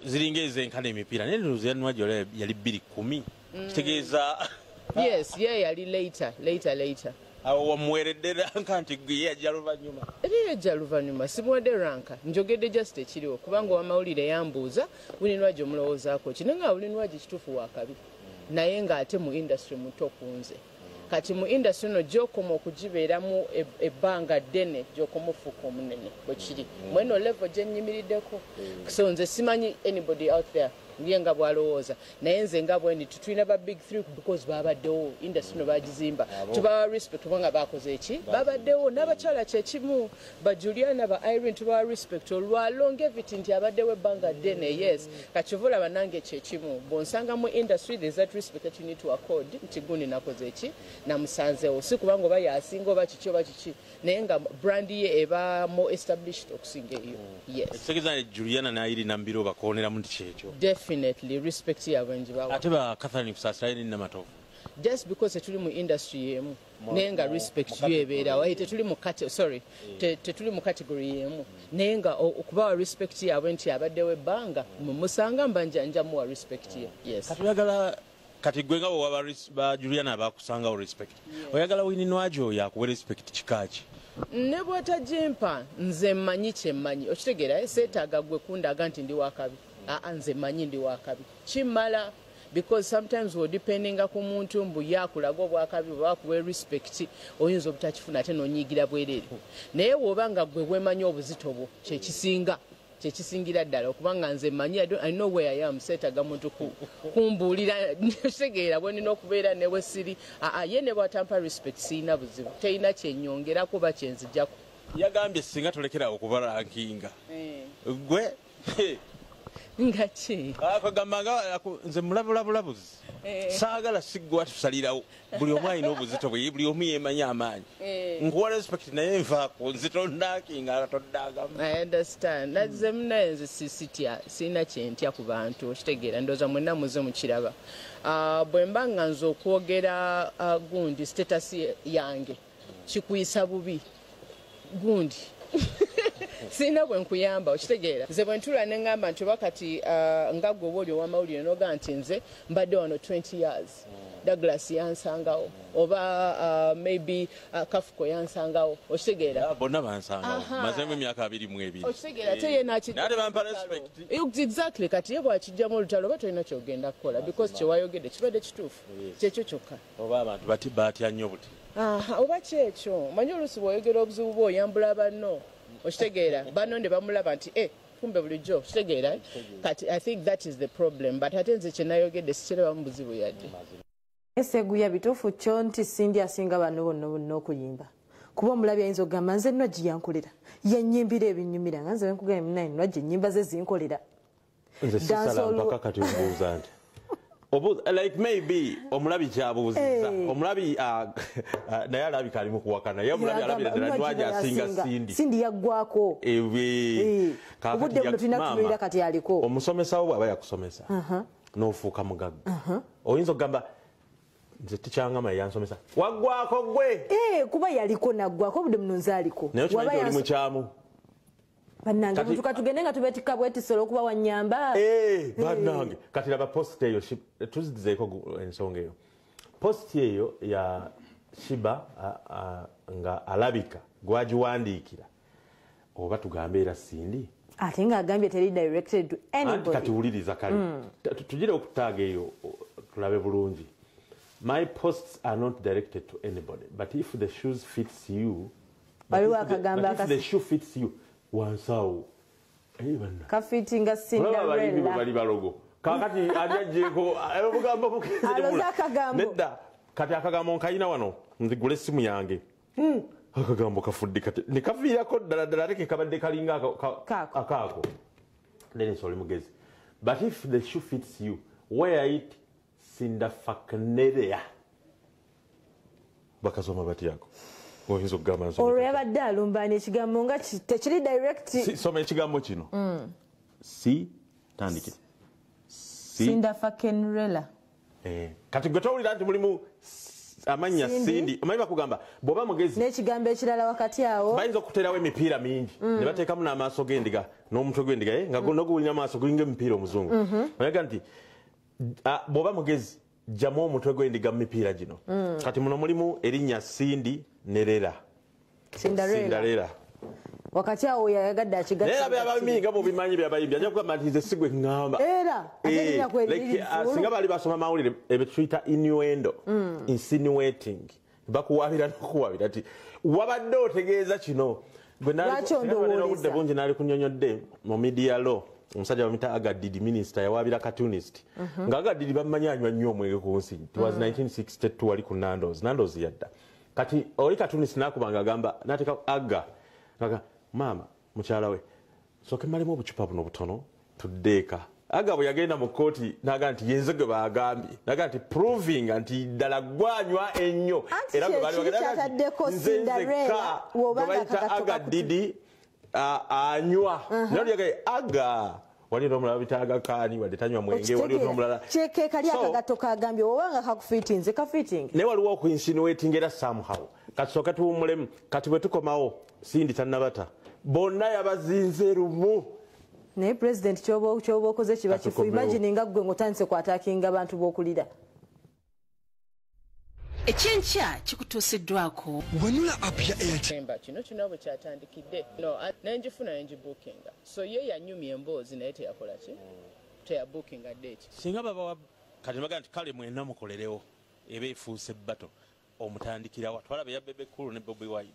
Ziringa ezenkana emipiira, naye ndowooza ya Nwagi yali 210. Kitegeeza Yes, ye yali later, later, later. Awo wamuweredde rank nti ye yajja luvannyuma? Eri yajja luvannyuma, simuwadde rank, njogedde just ekiriwo, kubanga owamawulire yambuuza, "Winnie Nwagi omulowoozaako ki?" Naye nga Winnie Nwagi kituufu wakabi, naye ng'ate mu industry muto ku nze. Kati mu industry no gy'okoma okugibeeramu ebbanga ddene, gy'okoma ofuuka omunene, bwe kiri mweno level gye nnyimiriddeko. So nze simanyi anybody out there ye nga bw'alowooza, naye nze nga bwendi, tetulina ba big three because babaddewo, industry no bagizimba, tubawa respect kubanga bakoze eki, babaddewo. N'abakyala kyekimu, ba Juliana, ba Irene, tubawa respect olwa longevity nti abaddewo ebbanga ddene. Yes, kati ova olaba nange kyekimu, bw'onsanga mu industry, there's that respect that you need to accord nti gundi nakoze eki, namusanzeewo, si kubanga oba yasinga oba kiki oba kiki, naye nga brand ye eba more established okusinga eyo, yes. Ekitegeeza Juliana ne Irene Nambiro bakooneramu nti kyekyo? Definitely, respect yaabwe ngibawa. Ate ba Catherine Kusaasira ne Namatovu? Just because tetuli mu industry yemu, naye nga respect yo ebeerawo. Tetuli mu sorry, tetuli mu category yemu, naye nga okubawa respect yaabwe nti abaddewo ebbanga, mumusanga mba njamuwa respect ye, yes. Kati oyagala, kati gwe nga bwewaba ba Juliana abakusangawo respect, oyagala Winnie Nwagi oyo akuwe respect kikaaki? Ne bw'otagimpa, nze mmanyi kyemmanyi, okitegeera? Seetaaga gwe kundaga nti ndi wakabi. Aa, nze mmanyi ndi wakabi, kimmala, because sometimes wodependinga ku muntu mbu yakulaga obwakabi oba akuwa respect, oyinza obutakifuna ate nonyiigira bwereere. Naye bw'oba nga gwe wemanyi obuzito bwo, kyekisinga, kyekisingira ddala, okubanga nze mmanyi, I know where I am. Seetaaga muntu kumbuulira, kitegeera, bwe nina okubeera newe siri. Aa, ye ne bw'atampa respect, siyina buzibu, terina kyenyongerako oba kyenzijjako. Yagambye singa tolekerawo okubarankinga gwe. Nga ki? Akagamba nga nze mulabulabulabuzi, saagala siggwa tusalirawo, buli omu alina obuzito bwe, buli omu yemanyi amaanyi. Nkuwa respect, naye nvaako nze tondakinga, toddagamu. I understand. Nazze munaye, nze sitya, sirina kyentya ku bantu, okitegeera? Ndowooza mwenna muze mukiraba. Bwe mba nga nze okwogera gundi status yange kikuyisa bubi, gundi sirina bwe nkuyamba, okitegeera? Nze bwe ntula ne ŋŋamba nti oba kati nga gwe oba oli owamawulire noga nti nze mbadde wano 20 years, Douglas yansangawo, oba maybe Kafuko yansangawo, okitegeera? Bonna bansangawo, mazeemu emyaka 22. Okitegeera? Ate ye Naye bampa respect. Exactly. Kati ye bwakijjamu olutalo, oba tolina kyogenda kukola, because kyewayogedde kibadde kituufu, kyekyo kyokka. Oba abantu bati batya nnyo buti. Aha, oba kyekyo, manyi oluusi bw'oyogera obuzibu bwe oyambula banno, okitegeera? Banno ne bamulaba nti e kumbe bulijjo, okitegeera? Kati I think that is the problem, but ate nze kyenayogedde sikirabamu buzibu yadde. Eseguya, bituufu kyo nti Cindy asinga bano bonna bonna okuyimba? Kuba omulabi ayinza okugamba, "Nze Nwagi yankolera, yanyimbira ebinyumira." Nga nze nkugambye munaye, Nwagi ennyimba ze zinkolera. Nze sisala mpaka kati obuuza nti like maybe omulabi kyabuuzizza. Omulabi naye alabika ali mu kuwakana, ye omulabi alabira ddala Nwagi asinga Cindy. Cindy yaggwako. Obudde buno tulina kutunuulira kati aliko. Omusomesa wo bw'aba yakusomesa n'ofuuka mugagga, oyinza okugamba, "Nze tikyangama yansomesa"? Waggwako gwe. Kuba yaliko naggwako, obudde buno nze aliko. Naye okimanyi nti oli mukyamu. Bannange, muntu katugende nga tubetikka bwetisolo okuba wanyamba. Bannange, kati laba post eyo, tuzizeeko ensonga eyo. Post eyo ya Sheebah nga alabika gwagiwandiikira, oba tugambe era Cindy. Ate ng'agambye teri directed to anybody. Kati wuliriza, kale tugire okutaaga eyo tulabe bulungi. "My posts are not directed to anybody, but if the shoes fits you." Waliwo akagambo. If the shoe fits you, wansawo. Kafitinga. Cinderella bali balogo. Kakati ani ajjeko obugambo? Nedda, kati akagambo nkayina wano, nzigula essimu yange. Akagambo kafudde, kati nekaviirako ddala ddala, ate kekabadde kalinga akaako. Denis, oli mugezi. "But if the shoe fits you, wear it." Sindafaknerea, bakasoma batyako? Oyinza okugamba olwo yabadde alumbaana ekigambo nga tekiri direct. Soma ekigambo kino. Si tandikire. Sindafakenrela. Kati gwe towulira nti mulimu Amannya Cindy, omanyi bakugamba bw'oba mugezi n'ekigambo ekirala wakati awo bayinza okuterawo emipiira mingi ne bateekamu n'amaaso g'endiga n'omutwe gw'endiga, nga guno gulina amaaso gulinga emipiira omuzungu. Oyaga nti bw'oba mugezi jjamu omutwe gw'endiga mu mipiira gino. Kati muno mulimu erinnya Cindy ne Lera. Cinderella. Wakati awo yayagadde akigatta. Naye abayimbyi nga bw'obimanyi byabayimbyi ajja kugamba nti nze si gwe ŋŋamba. Era ate erinnya kweriri lifuulu. Singa baali basoma mawulire ebyo tuyita innuendo, insinuating, bakuwabira n'okuwabira nti wabadde otegeeza kino. Lwaki ondowooleza? Obudde bungi naali kunnyonnyodde mu media law, omusajja bamuyita Agadidi, minisita yawabira cartoonist. Nga Agadidi bamumanyi anywa nnyo omwenge ku nsi. It was 1962 wali ku Nando's. Nando's yadda. Kati oli cartoonist n'akuba ng'agamba n'ateeka Aga. Nga maama mukyala we sooke mmalemu obucupa buno butono tudde eka. Aga bwe yagenda mu kkooti n'agamba nti yenze gwe baagambye, n'agamba nti proving nti ddala gwanywa ennyo. Anti kye kiri kyataddeko Cinderella w'oba nga bayita Aga Didi anywa. Naye oli yagambye Aga wali n'omulala bita Aga Khan wadde tanywa mwenge, wali n'omulala. Kyeke kali akagatto kagambye oba nga kakufiitinze kafiitinge. Naye waliwo okuinsinuating era somehow. Kati sooka tuwummulemu, kati bwe tukomawo Cindy tannabata bonna yabazinze lumu. Naye president kyoba okoze kiba kifu. Imagine nga ggwe ng'otandise kwataakinga abantu b'okulira. Ekyenkya kikutuusiddwako. Wanula app ya Airtel. Kino kino bwe kyatandikidde. No, nenjifuna nenjibookinga. So ye yanyumya emboozi naye teyakola ki? Teyabookinga date. Singa babawa kati baga nti kale mwenna mukolerewo eba efuuse battle omutandikirawa. Twalaba eya Bebe Cool ne Bobi Wine.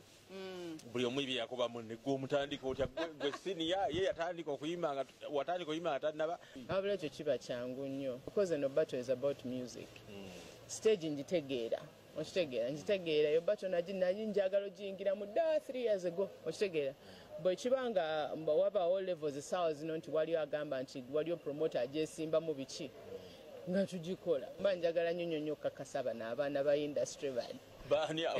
Buli omu bye yakubamu ne gwe omutandika otya gwe senior ye yatandika okuyimba nga watandika okuyimba nga tannaba. Wabula ekyo kiba kyangu nnyo because eno battle is about music. Stage ngitegeera. Okitegeera, ngitegeera. Yo battle nagi njagala ogiyingiramu dda 3 years ago. Okitegeera. Bwe kiba nga wabaawo levels essaawa zino nti waliyo agamba nti waliyo promoter agyesimbamu biki nga tugikola. Mba njagala nnyo nnyo okukakasa bano abaana ba industry bano. Baani abo?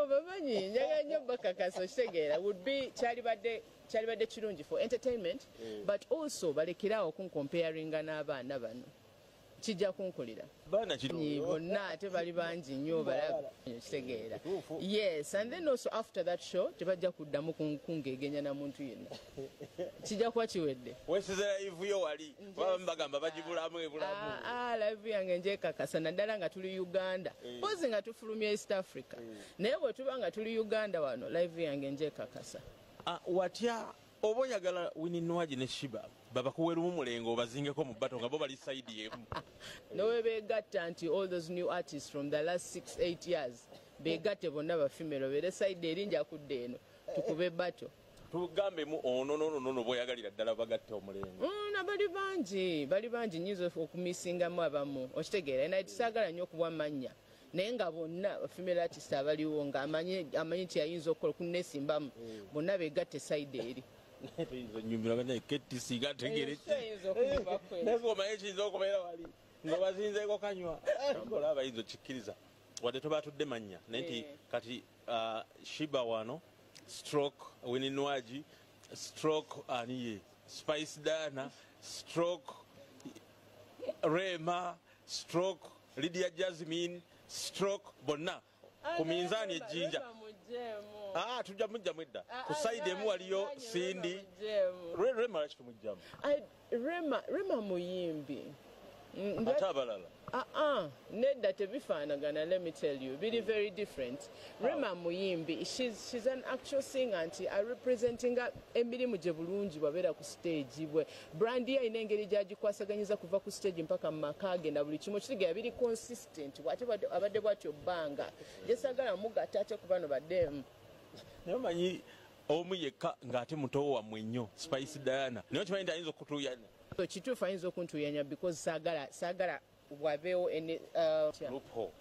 Obamanyi njagala nnyo bakakasa okitegeera. Would be kyalibadde kirungi for entertainment, but also balekerawo okunkomparinga n'abaana bano. Kijja kunkolera. Baana kiri bonna ate bali bangi nnyo balaba okitegeera. Yes, and then also after that show tebajja kuddamu kungegenya na muntu yenna. Kijja kuba kiwedde. Weesize live yo wali baba mbagamba bagibulamu ebulamu. Live yange njekakasa naddala nga tuli Uganda. Mpozi nga tufulumya East Africa. Naye bwe tuba nga tuli Uganda wano live yange njekakasa. Watya oba oyagala Winnie Nwagi ne Sheebah babakuwerumu mulengo obazingeko mu battle nga bo bali side emu. Nowe beegatta nti all those new artists from the last 6 8 years beegatte bonna ba female obeere side eri nja kudda eno tukube battle. Tugambemu ono nono nono bw'oyagalira ddala bagatte omulengo. Na bali bangi nnyinza okumisingamu abamu okitegeera. Naye tisaagala nnyo okuwa mannya naye nga bonna female artist abaliwo nga amanyi nti ayinza okukola kunneesimbamu bonna beegatte side eri. Tuyinza onyumirwa naye KTC gategeere ki? Naye omanyi ekiyinza okubeera wali nga bazinzeeko kanywa. Olaba bayinza okikkiriza wadde tobatudde mannya naye nti kati Sheebah wano stroke Winnie Nwagi stroke aniye Spice Diana stroke Rema stroke Lydia Jasmine stroke bonna ku minzaani ejjinja. Tujja mujjamu edda. Ku side emu waliyo Cindy. Rema lwaki tumujjamu? Rema muyimbi. Ate abalala? Nedda tebifaanagana, let me tell you. Biri very different. Rema muyimbi. She's an actual singer nti arepresentinga emirimu gye bulungi bw'abeera ku stage bwe. Brand ye alina engeri gy'agikwasaganyiza kuva ku stage mpaka mu maka ge na buli kimu. Kitegeera biri consistent. Ate abadde bw'atyo bbanga. Gye saagala mugatta ate ku bano baddemu. Naye omanyi omu yekka ng'ate muto wammwe nnyo Spice Diana. Naye okimanyi nti ayinza okutuuyanya? Kituufu ayinza okuntuuyanya because saagala wabeewo loophole.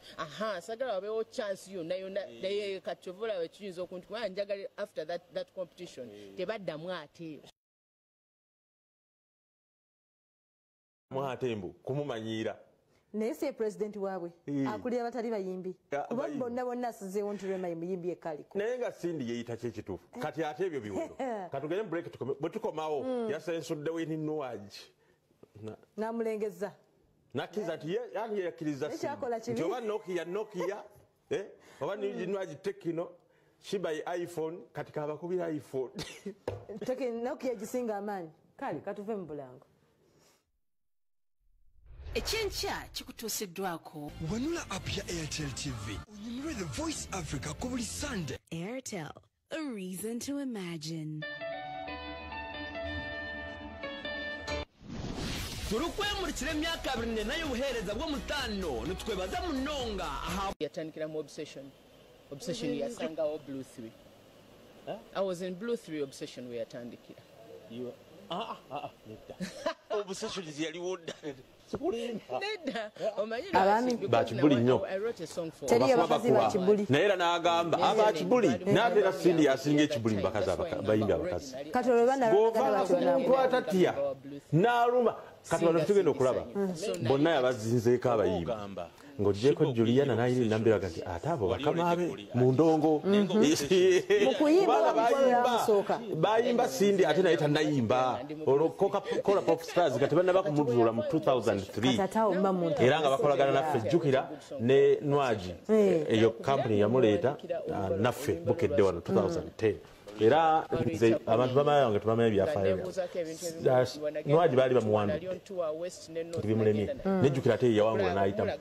Saagala wabeewo chance yonna yonna naye kati kyova olaba kiyinza okuntu kubanga njagala after that competition tebaddamu ate. Ate mbu kumumanyiira. Naye si president waabwe akulira abatali bayimbi kuba bonna bonna asizeewo nti Rema ye muyimbi ekaliko. Naye nga Cindy yeeyita ki ekituufu kati ate ebyo biwero. Katugende mu break bwe tukomawo yasensudde Winnie Nwagi n'amulengeza nakkiriza nti ye yakkiriza Cindy nti oba Nokia Oba Nwagi Tecno, Sheebah iPhone, kati kabakubira iPhone. Nokia gisinga amaanyi. Kale katuve mu bulango. Ekyenkya kikutuusiddwako. Wanula app ya Airtel TV onyumirwe The Voice Africa ku buli Sunday. Airtel, a reason to imagine. Turukwemurikira emyaka 24 y'obuheereza bw'omutaano nitwebaza munonga aha yatandikira mu Obsession. Obsession yasangawo Blue 3. I was in Blue 3 Obsession we yatandikira. Nedda. Obsession yaliwo dda. Nedda. Omanyi Bakibuli nnyo. I wrote a song for. Teriyo bakazi bakibuli. Naye era n'agamba abakibuli n'ateera Cindy asinga ekibuli mu bakazi bayimbi abakazi. Kati olwo bw'ova atatya n'aluma. Kati wano tugenda okulaba bonna yabazinzeeko abayimbi ng'ogyeko Juliana n'ayina nambiraga nti ate abo bakama be mu ndongo. Mu kuyimba bayimba Cindy ate naye tannayimba. Olwo Coca Pop Stars nga tebannaba kumuzuula mu 2003 era nga bakolagana naffe. Jjukira ne Nwagi eyo kampuni yamuleeta naffe Bukedde wano 2010. Era nze abantu bamala wange tebamanya byafaayo. Nwagi baali bamuwandudde nti bimulemye. Nejjukira ate yawangula n'ayitamu.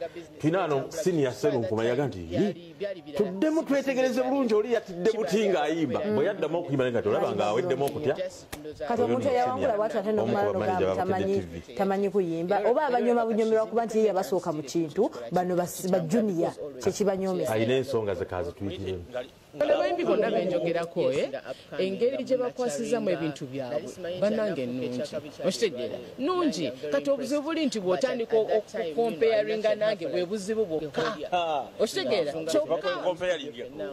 Tulina wano Senior Sserunkuma yaga nti tuddemu twetegereze bulungi oli yatidde buti ng'ayimba. Bwe yaddamu okuyimba naye kati olaba ng'aweddemu okutya. Kati omuntu eyawangula bw'atyo ate n'okumala n'ogamba tamanyi kuyimba oba abanyoma bunyomerwa kuba nti ye yabasooka mu kintu bano ba junior kye kibanyoomesa. Alina ensonga ze kaazituyitiremu. Abayimbi bonna benjogerako engeri gye bakwasizaamu ebintu byabwe bannange nnungi. Okitegeera nnungi. Kati obuzibu buli nti bw'otandika okukomparinga nange bwe buzibu bwokka. Okitegeera kyokka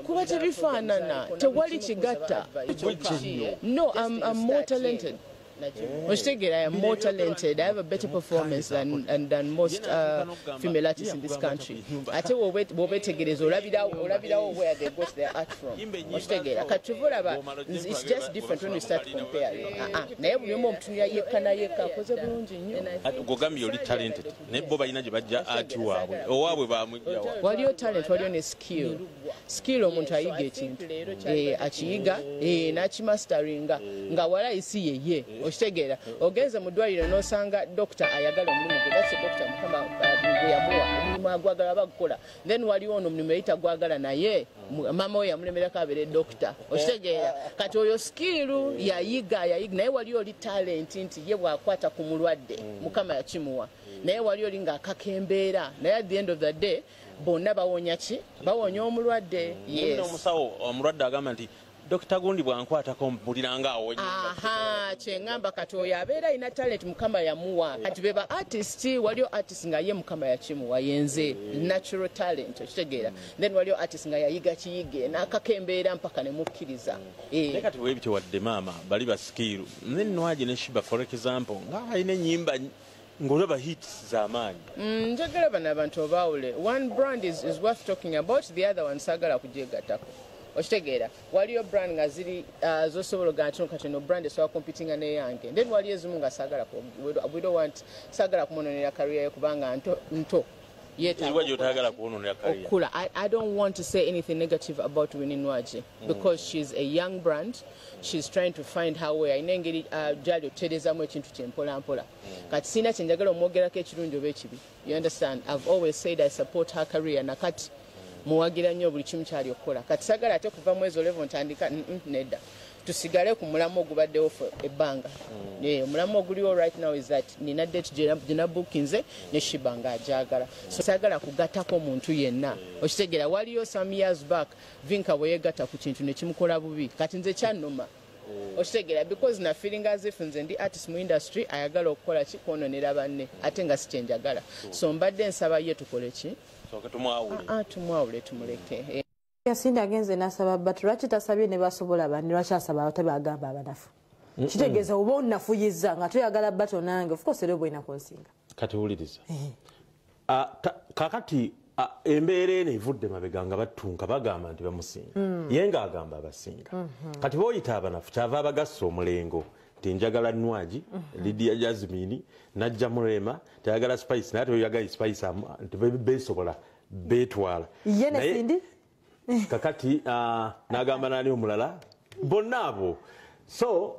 kuba tebifaanana, tewali kigatta. No, I'm more talented. Okitegeera, I am more talented. I have a better performance than most female artists in this country. Ate bw'obeetegereza olabirawo where they got their art from. Okitegeera kati olaba it's just different when we start comparing. Naye buli omu omutunira yekka na yekka akoze bulungi nnyo. Ogambye oli talented naye bo balina gye bajja ati waabwe owaabwe bamugjawa. Waliyo talent, waliyo ne skill. Skill omuntu ayiga ekintu akiyiga n'akimasteringa nga wala si yeye. Okitegeera ogenze mu ddwaliro n'osanga dokita ayagala omulimu gwe, that's doctor Mukama gwe yamuwa omulimu agwagala bagukola. Then waliwo ono omulimu yali tagwagala naye maama we yamulemerako abeere dokita. Okitegeera kati oyo skill yayiga naye waliyo oli talent nti ye bw'akwata ku mulwadde Mukama yakimuwa. Naye waliyo oli ng'akaka embeera naye at the end of the day bonna bawonya ki? Bawonya omulwadde. Yes. Omusawo omulwadde agamba nti Dokita gundi bwankwatako mpulira nga awonye. Aha, kye ngamba kati oyo abeera alina talent Mukama yamuwa. Kati be ba artist, waliyo artist nga ye Mukama yakimuwa yenze natural talent, okitegeera. Then waliyo artist nga yayiga kiyige n'akaka embeera mpaka ne mukkiriza. Naye kati weebityo wadde maama bali ba skill. Ne Nwagi ne Sheebah for example nga balina ennyimba ng'olaba hits z'amaanyi. Njagala bano abantu obaawule. One brand is worth talking about, the other one saagala kugyegattako. Okitegeera waliyo brand nga ziri zosobola ogamba nti kati eno brand esobola competinga n'eyange. Then waliyo ezimu nga saagala, we don't want, saagala kumwononera career ye kubanga nto. Okula. I don't want to say anything negative about Winnie Nwagi because she's a young brand. She's trying to find her way. Alina engeri gy'ali otereezaamu ekintu kye mpola mpola. Kati sirina kye njagala omwogerako ekirungi oba ekibi. You understand? I've always said I support her career nakati muwagira nnyo buli kimu kyali okukola. Kati saagala ate kuva mu ezo level ntandika nedda. Tusigale ku mulamu ogubaddewo for ebbanga. Omulamu oguliwo right now is that nina date gye nabookinze ne Sheebah ng'agyagala. So saagala kugattako muntu yenna. Okitegeera waliyo some years back Vinka bwe yeegatta ku kintu ne kimukola bubi. Kati nze kyannuma. Okitegeera because na feeling as if nze ndi artist mu industry ayagala okukola ki kwononera banne ate nga si kye njagala. So mbadde nsaba ye tukole ki? Tumwawule. Tumwawule tumuleke. Cindy agenze n'asaba but lwaki tasabye ne basobola banne, lwaki asaba ate bagamba abanafu? Kitegeeza oba onnafuyiza nga toyagala battle nange, of course era oba olina kunsinga. Kati wuliriza. Kakati embeera eno evudde mabega nga battunka bagamba nti bamusinga. Ye ng'agamba abasinga. Kati bw'oyita abanafu kyava abagassa omulengo nti njagala Nwagi, Lydia Jasmine, najja Murema, tayagala Spice, naye toyagala Spice nti beesobola. Beetwala. Ye ne Cindy? Kakati n'agamba nani omulala bonna abo. So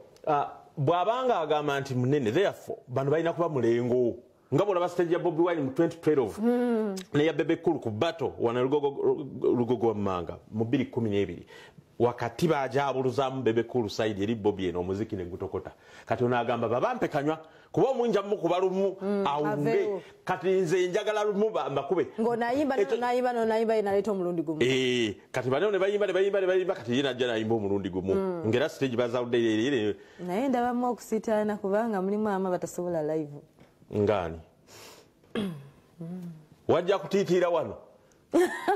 bw'abanga agamba nti munene, therefore bano balina kuba mulengo nga bw'olaba stage ya Bobi Wine mu 2012 neya Bebe Cool ku battle wano Lugogo wammanga mu 2012, wakati bajabuluzaamu Bebe Cool side eri Bobi eno omuziki ne gutokota. Kati ono agamba babampe kanywa kuba omunja mukuba lumu awunge, kati nze njagala lumu mbakube ng'onayimba nonayimba nonayimba yenaleeta omulundi gumu. Kati bano ne bayimba ne bayimba ne bayimba, kati ye najja nayimba omulundi gumu ng'era stage bazawudde ere. Naye ndabamu okusitaana kubanga mulimu ama batasobola live. Ngani wajja kutiitiira wano,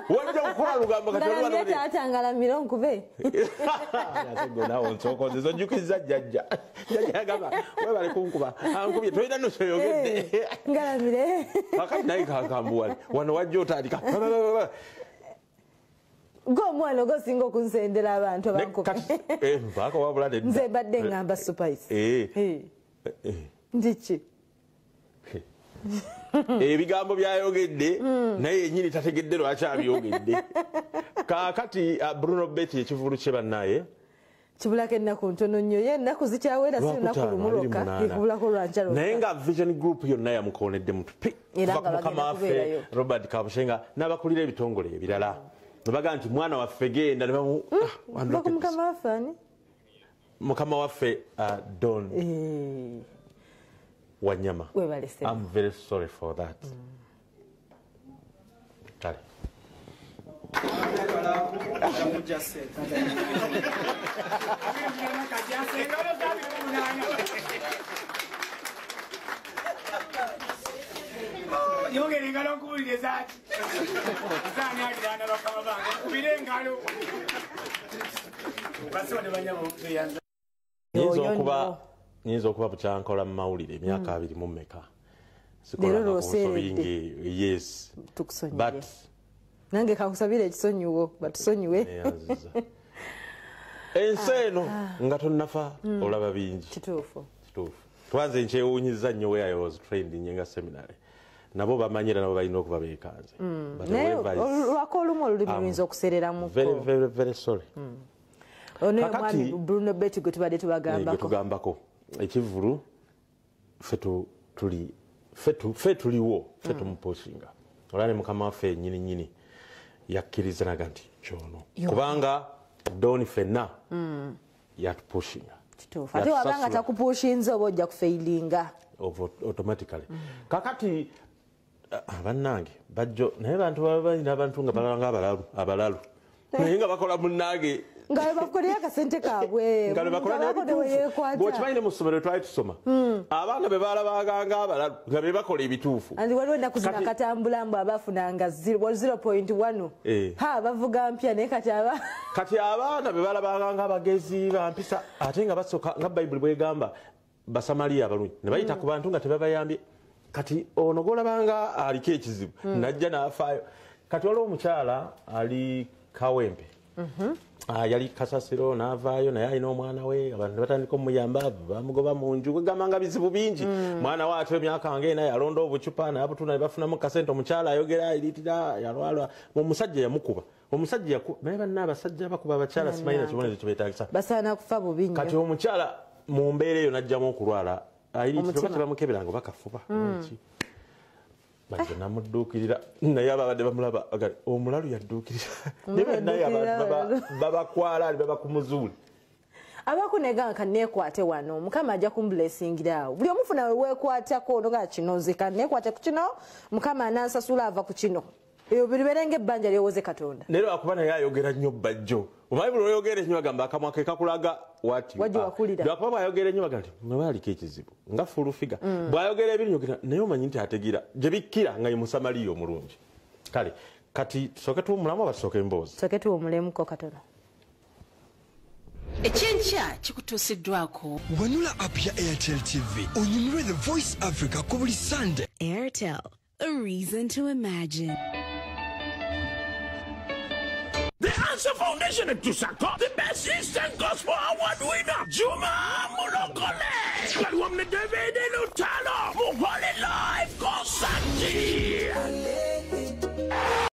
wajja kukola lugambo kati waliwo ngalamire taata ngalamire onkube. Ate gwe naawe onsookoze ojjukiza jjajja. Jjajja agamba webale kunkuba, ankubye tolina nno kyoyogedde. Ngalamire. Kakati naye kankambuwale wano wajja otandika gwe omwana ogosinga okunsendera abantu abankube. Mpaaka wabula nedda. Nze mbadde ngamba Spice. Ndiki ebigambo byayogedde naye yennyini tategedde lwaki abyogedde. Kaakati Bruno Betty ekivulu kye bannaye kibulako ennaku ntono nnyo, ye ennaku zikyawera, si lunaku lumu lwokka, ekubulako lwankya lwokka. Naye nga Vision Group yonna yamukoonedde mutupi era kuva nga ku mukama bagenda waffe kubeerayo. Robert Kabushenga n'abakulira ebitongole ebirala ne bagamba nti mwana waffe genda ne bamu Kuva ku mukama waffe ani? Mukama waffe Don Wanyama. Webale ssebo. I'm very sorry for that. Kale. Yongera engalo nkubulire zaaki zaani aliraana bakama bange nkubire engalo basonde banyama okuyanza. Nyinza okuba bukyankola mu mawulire emyaka 24. Leero lw'oseeredde. Yes. Tukusonyiwe. But nange kakusabira ekisonyiwo batusonyiwe. Neyanziza. Ensi eno nga tonnafa olaba bingi. Kituufu. Kituufu. Twanze nkyewuunyizza nnyo where I was trained in Nyenga Seminary. Nabo bamanyira nabo balina okuba beekanze. But Naye however is- lwako olumu olulimi luyinza okusereramuko. Very, very, very sorry. Ono ye Kakati- mwami Bruno Betty gwe tubadde Gwe tubagambako. tugambako ekivulu ffe tuliwo ffe tumupushinga olwa ne mukama waffe nnyini nnyini yakkiriza naga nti kyono kubanga Don ffenna yatupushinga. Kituufu. Ate wabanga Yatusasula. takupushinze oba ojja kufailinga. Automatically. Kakati bannange bajjo naye bantu baba balina abantu nga balala nga abalalu naye nga bakola munnange nga bwe bakolera akasente kaabwe nga lwe bakola Nga baako ne we yeekwata. bw'okimanyi ne mu ssomero twali tusoma abaana be balabanga nga abalalu nga be bakola ebituufu. Andi waliwo ennaku zino Kati- akatambula mbu abafunanga 0.1 ha bavuga mpya naye kati aba Kati abaana be balabanga nga abagezi bampisa ate nga basooka nga Bayibuli bwegamba Basamaliya abalungi ne bayita ku bantu nga tebabayambye. Kati ono gw'olabanga aliko ekizibu najja n'afaayo. Kati waliwo omukyala ali Kawempe yali Kasasiro n'avaayo naye alina omwana we, abantu ne batandika omuyamba bamugoba mu nju kwegamba nga bizibu bingi. Mwana we ate emyaka nga ena yalonda obucupa n'abutunda ne bafunamu kasente. Omukyala ayogera eritira yalwalwa omusajja yamukuba omusajja naye banna abasajja bakuba abakyala simanyi na kibonerezo kibeetaagisa basaana kufa bubi nnyo. Kati omukyala mu mbeera eyo n'ajjamu okulwala ayiritira oba Omutima. tebamukebera nga bakafuba ki bajja namudduukirira naye ababadde bamulaba omulalu yadduukirira naye bannaye abantu babakwala ali baba ku muzuuli. Abakunega nka neekwate wano mukama ajja kumbulesingira awo buli omufuna we weekwatako ono nga kino nze ka neekwate ku kino mukama anansasula ava ku kino ebyo biribeere ng'ebbanja lyowoze Katonda. Naye lwakuba naye ayogera nnyo bajjo omanyi buli lwoyogera ennyo bagamba akamwa ke kakulaga wati Wajja wakulira. Lwakuba bw'ayogera ennyo bagamba nti nawe aliko ekizibu nga full figure bw'ayogera ebiri yogera naye omanyi nti ategira gye bikkira nga ye Musamaliya omulungi. Kale kati tusooke tuwummulamu oba tusooke emboozi? Tusooke tuwummulemuko katono. Ekyenkya kikutuusiddwako. Wanula app ya Airtel TV onyumirwe The Voice Africa ku buli Sunday. Airtel, a reason to imagine. The Answer Foundation at Tusako, the best Eastern Gospel Award winner, Juma Mulokole. Kaliwamne David Lutalo, Muhole Live Concert.